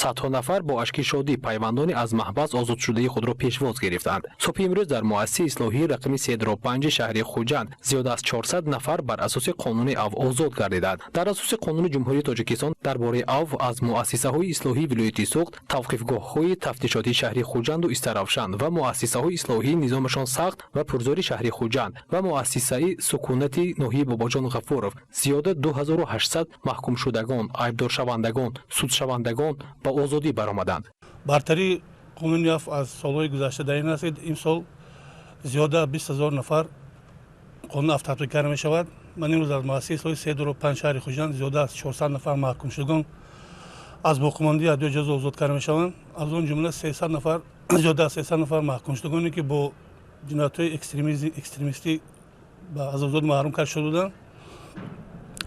Садҳо нафар бо ашки шодӣ пайвандони аз маҳбас озодшудаи худро пешвоз гирифтанд. Субҳи имрӯз дар муассисаи ислоҳии рақами 3-5 шаҳри Хуҷанд зиёда аз 400 нафар бар асоси қонуни авф озод гардиданд. Дар асоси қонуни Ҷумҳурии Тоҷикистон дар бораи авф аз муассисаҳои ислоҳии вилояти Суғд, тавқифгоҳҳои тафтишотии шаҳри Хуҷанду Истаравшан ва муассисаҳои ислоҳии низомашон сахт ва пурзӯри шаҳри Хуҷанд ва муассисаи сукунати ноҳияи Бобоҷон Ғафуров зиёда 2800 маҳкумшудагон, айбдоршавандагон, судшавандагон ба озодӣ баромаданд. Бартарии қонуни афв аз солҳои гузашта дар ин аст, ки имсол зиёда 20 000 нафар қонуни афв татбиқ карда мешавад. Ман имрӯз аз муассисаи ислоҳии 3-5 шаҳри Хуҷанд зиёда аз 400 нафар маҳкумшудагон аз боқимондаи адои ҷазо озод карда мешаванд. Аз он ҷумла 300 нафар, зиёда аз 300 нафар маҳкумшудагоне, ки бо ҷиноятҳои экстремистӣ аз озодӣ маҳрум карда шуда буданд,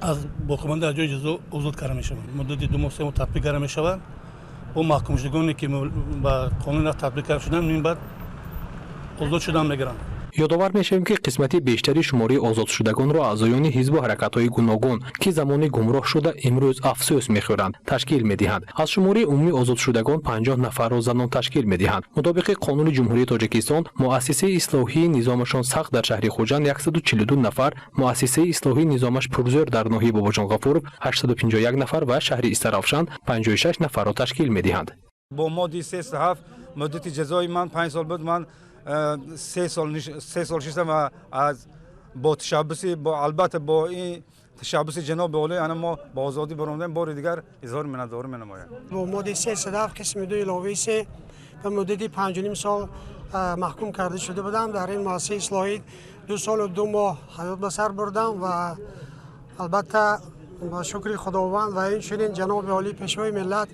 аз боқимондаи адои ҷазо озод карда мешаванд. Муддати 2 моҳ, 3 моҳ татбиқ карда мешавад. Бо маҳкумшудагоне, ки ба қонуни афв татбиқ карда шуданд, мин баъд озод шудан мегиранд. Ёдовар мешавем, ки қисмати бештари шумораи озодшудагонро аъзоёни ҳизбу ҳаракатҳои гуногун, ки замоне гумроҳ шуда, имрӯз афсӯс мехӯранд, ташкил медиҳанд. Аз шумораи умумии озодшудагон 50 нафарро занон ташкил медиҳанд. Мутобиқи қонуни Ҷумҳурии Тоҷикистон, муассисаи ислоҳии низомашон сахт дар шаҳри Хуҷанд 142 нафар, муассисаи ислоҳии низомаш пурзӯр дар ноҳияи Бобоҷон Ғафуров 851 нафар ва шаҳри Истаравшан 56 нафарро ташкил медиҳанд. Бо моддаи 307 муддати ҷазои ман 5 сол буд. Ман 3 сол шистам ва аз бо ташаббуси, албатта, бо ин ташаббуси ҷаноби олӣ ана мо ба озодӣ баромадем. Бори дигар изҳори миннатдорӣ менамоям. Бо моддаи 307 қисми 2 иловаи 3 ба муддати 5,5 сол маҳкум карда шуда будам. Дар ин муассисаи ислоҳӣ 2 солу 2 моҳ ҳаёт ба сар бурдам ва албатта, ба шукри Худованд ва инчунин ҷаноби олӣ, Пешвои миллат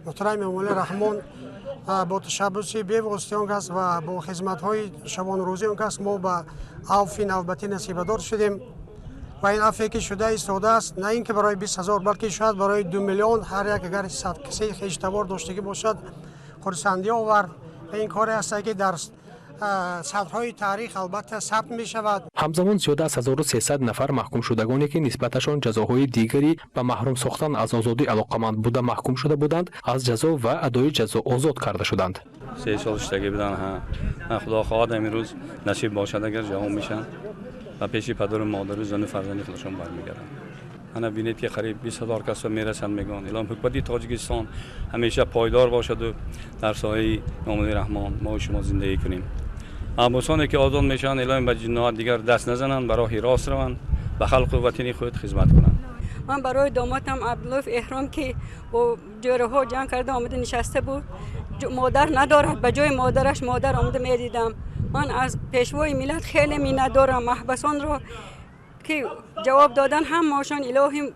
муҳтарам Эмомалӣ Раҳмон, бо ташаббуси бевоситаи он кас ва бо хизматҳои шабонарӯзии он кас мо ба авфи навбатӣ насибадор шудем. Ва ин афве, ки шуда истодааст, на ин ки барои 20 000, балки шояд барои 2 миллион, ҳар як агар 100 касе хештабор доштагӣ бошад, хурсандӣ овард. Ва ин коре аст, ки дар сатрҳои таърих албатта сабт мешавад. Ҳамзамон зиёда аз 1300 нафар маҳкумшудагоне, ки нисбаташон ҷазоҳои дигари ба маҳрум сохтан аз озодӣ алоқаманд буда маҳкум шуда буданд, аз ҷазо ва адои ҷазо озод карда шуданд. 3 сол шиштагӣ буданд. Ҳа, Худо хоҳад, имрӯз насиб бошад, агар ҷавон мешанд ва пеши падару модару зану фарзанди худашон бармегарданд. Ана бинед, ки қариб 20 000 касо мерасанд, мегӯянд. Илоҳим, ҳукумати Тоҷикистон ҳамеша пойдор бошаду дар сояи Эмомалӣ Раҳмон мо шумо зиндагӣ кунем. Маҳбусоне, ки озод мешаванд, илоҳим, ба ҷиноят дигар даст назананд, ба роҳи рост раванд, ба халқу ватани худ хизмат кунанд. Ман барои домодам Абдуллоев Эҳром, ки бо ҷӯраҳо ҷанг карда омада нишаста буд, модар надорад, ба ҷои модараш модар омада медидам. Ман аз Пешвои миллат хеле миннатдорам. Маҳбасонро, ки ҷавоб додан, ҳамаошон Илоҳим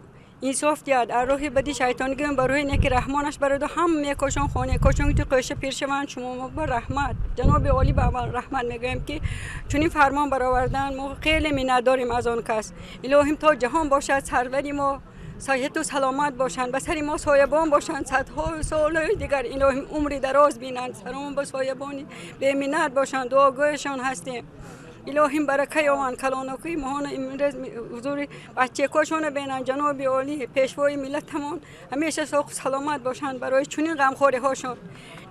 инсоф диҳад, аз роҳи бади шайтонгӯем ба роҳи неки раҳмонаш бароду ҳам мекошон хонекошон ту қӯша пир шаванд. Шумо ба раҳмат, ҷаноби олӣ, ба аввал раҳмат мегӯем, ки чунин фармон баровардан. Мо хеле миннатдорем аз он кас. Илоҳим, то ҷаҳон бошад, сарвари мо саҳҳату саломат бошанд, ба сари мо соябон бошанд садҳо солҳои дигар. Илоҳим, умри дароз бинанд, саромон ба соябони беминнат бошанд, дуогӯяшон ҳастем. Илоҳим, барака ёванд, калонокии моҳона имрӯз ҳузури баччакошона бинанд. Ҷаноби олӣ, Пешвои миллатамон ҳамеша соҳу саломат бошанд. Барои чунин ғамхориҳошон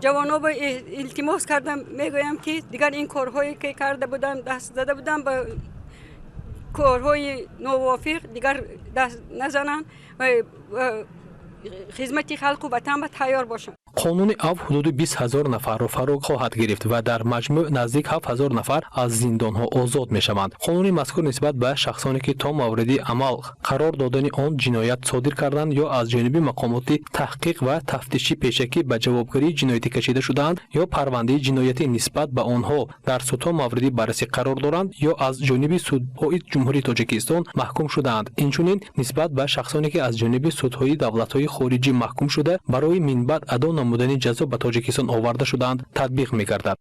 ҷавоно ба илтимос кардам, мегӯям, ки дигар ин корҳое, ки карда буданд, даст зада буданд ба корҳои новофиқ, дигар даст назананд ва хизмати халқу ватан ба тайёр бошанд. Қонуни авф ҳудуди 20 000 нафарро фаро хоҳад гирифт ва дар маҷмӯъ наздик 7000 нафар аз зиндонҳо озод мешаванд. Қонуни мазкур нисбат ба шахсоне, ки то мавриди амал қарор додани он ҷиноят содир карданд ё аз ҷониби мақомоти таҳқиқ ва тафтишӣ пешакӣ ба ҷавобгарии ҷиноятӣ кашида шудаанд ё парвандаи ҷиноятӣ нисбат ба онҳо дар судҳо мавриди баррасӣ қарор доранд ё аз ҷониби судҳои Ҷумҳурии Тоҷикистон маҳкум шудаанд, инчунин нисбат ба шахсоне, ки аз ҷониби судҳои давлатҳои хориҷӣ маҳкум шуда, барои минбаъд адо намудани ҷазо ба Тоҷикистон оварда шудаанд, татбиқ мегардад.